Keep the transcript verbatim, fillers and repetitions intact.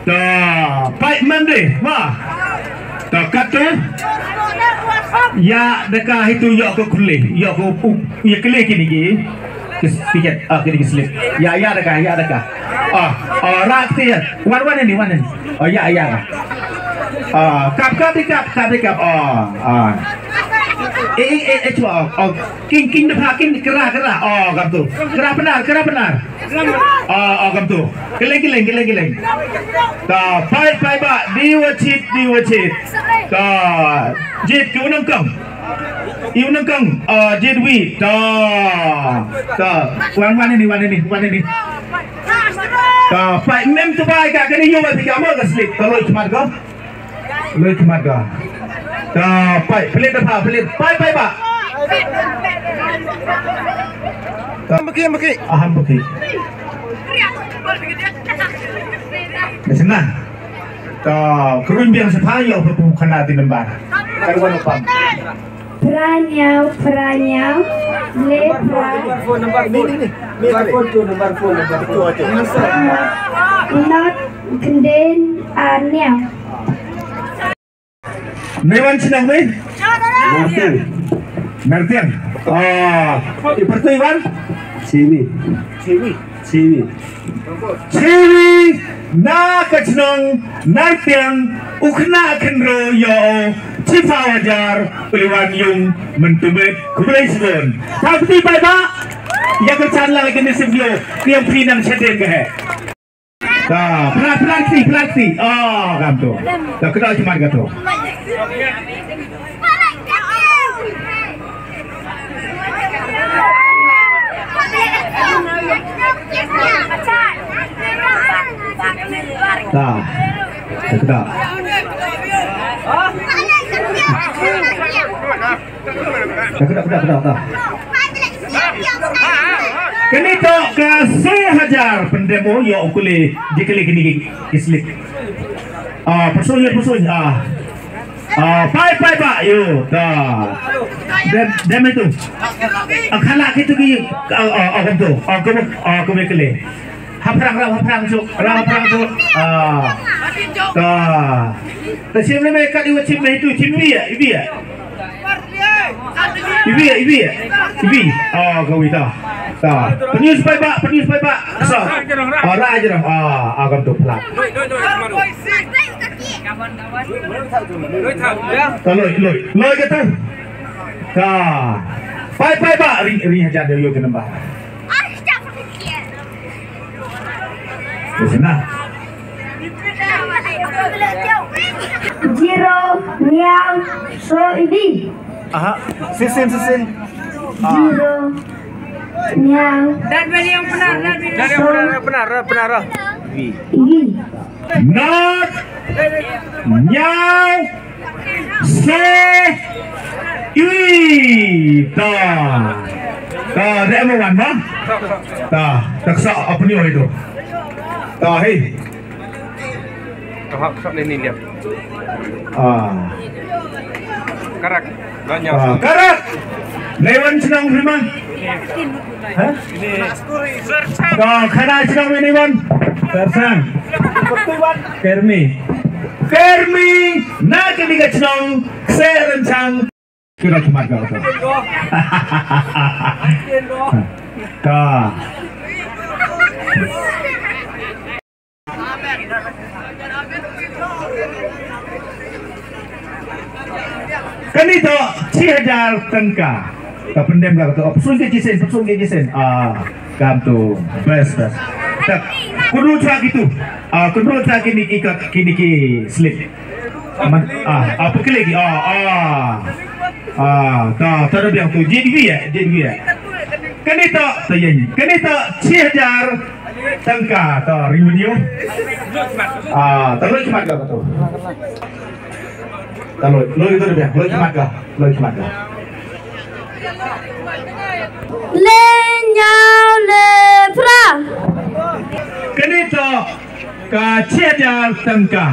Ta, pait mem dei, ma. Ta, kat tu. Ïa, deka hitu ïa ko kule, ïa ko u, ïa kule kini ki. Kes, tiket, ah, kini ki slip. Ïa, ïa deka, ïa deka. Ah, ah, rak ti. Wan, wan ini, wan ini. Oh, ïa, ïa. Ah, kap, kap, kap, kap, kap. Ah, ah. Eh, eh, eh, eh, chwa. Oh, king, king depha, king kera, kera. Oh, kap tu. Kera benar, kera benar. Ah, ah, kam tu. Keleng, keleng, keleng, keleng. Ta, pait, pait, ba, di wachit, di wachit. Ta, jit, ki unang kang. I unang kang, ah, jit wi. Ta, ta, wan, wan ini, wan ini, wan ini. Ta, pait, mem tu bai ka, kani yu bai pika mo ka slip. Ta, loi khmat ko. Loi khmat ka. Ta, pait, pelit da pha, pelit. Pait, pait, ba. Ta, baki, baki. Aham baki. Dah senang. Ta, kerun biang sepha, ïa, apa pun kena di lembar. Karuan apa? Phra hynñiew, phra hynñiew, le phra. Not khyndai ar hynñiew. Nai wan shnong me? Nartiang. Nartiang. Ah, i pyrthuh wan? Chewi. Chewi. Chewi. Chewi, na ka chnong Nartiang, u khynnah khynroo ïoh u shiphew hajar, u Liwan Yung Myntumit, khublei shibun. Tang kti paidbah, ïa ka chan lang ïa ka nisip ïoh, ki ïa phi nang shadien ka he. Ka, pynat, pynat kti, pynat kti. Ah, kam tu. Ka kdai cuma ka tu. Ta. Ta keda. Ta keda, keda, keda, keda. Kane to ka shi hajar pyndem o, ïa u kule, di kule kine ki, ki slip. Ah, pyrshah, ïa pyrshah, ah. Ah, pai, pai, pai, ïa, ta. Dem, dem itu. Ah, khala kitu ki, ah, ah, ah, kumtu. Ah, kum, ah, kum kule. Haphrang, rau haphrang suk, rau haphrang suk. Ah. Ta. Ta shim ne me kat iwa shim me itu, shim ibi ïa, ibi ïa. Ibi ïa, ibi ïa. Ibi. Ah, kawei ta. Ta. Pynïoh paidbah, pynïoh paidbah. Sa. Ah, ra aja dah. Ah, agam tu plat. Ta loi, loi. Loi kata. Ta. Pai, paidbah. Ri, ri hajar dia yo ke nambah. Di sana. Zero, hynñiew, saw, ibi. Aha, sisin, sisin. Ah. Zero, hynñiew. Dan beli yang benar, dan beli. Dan yang benar, benar, benar. Ibi. Ibi. Not. Hynñiew. Se. I. Ta. Ta, da mo wan ma. Ta, ta ksa apni oi do. Ta, hei. Ka hap sat ni, ni liam. Ah. Karak. Banyak. Ah, karak. Nai wan chnong Rimang. Ha? Ka khana chnong ni wan. Persang. Kermi. Kermi. Na kini ka chnong. Kse Rensang. Kira khmat ka. Ka. Kani to shi hajar tyngka. Ta pyndem ka to. Pyrshah ki jisen, pyrshah ki jisen. Ah, kam tu. Best, best. Ta, kudru cha kitu. Ah, kudru cha kini ki, kini ki slip. Man, ah, ah, peklik. Ah, ah. Ah, ta, ta da biang tu. Jit wi ya, jit wi ya. Kani ta, ta yen. Kani ta shi hajar tyngka, ta ring video. Ah, ta loi khmat ka tu. Ta loi, loi tu da biang, loi khmat ka, loi khmat ka. Le hynñiew le phra. Kani ta ka shi hajar tyngka.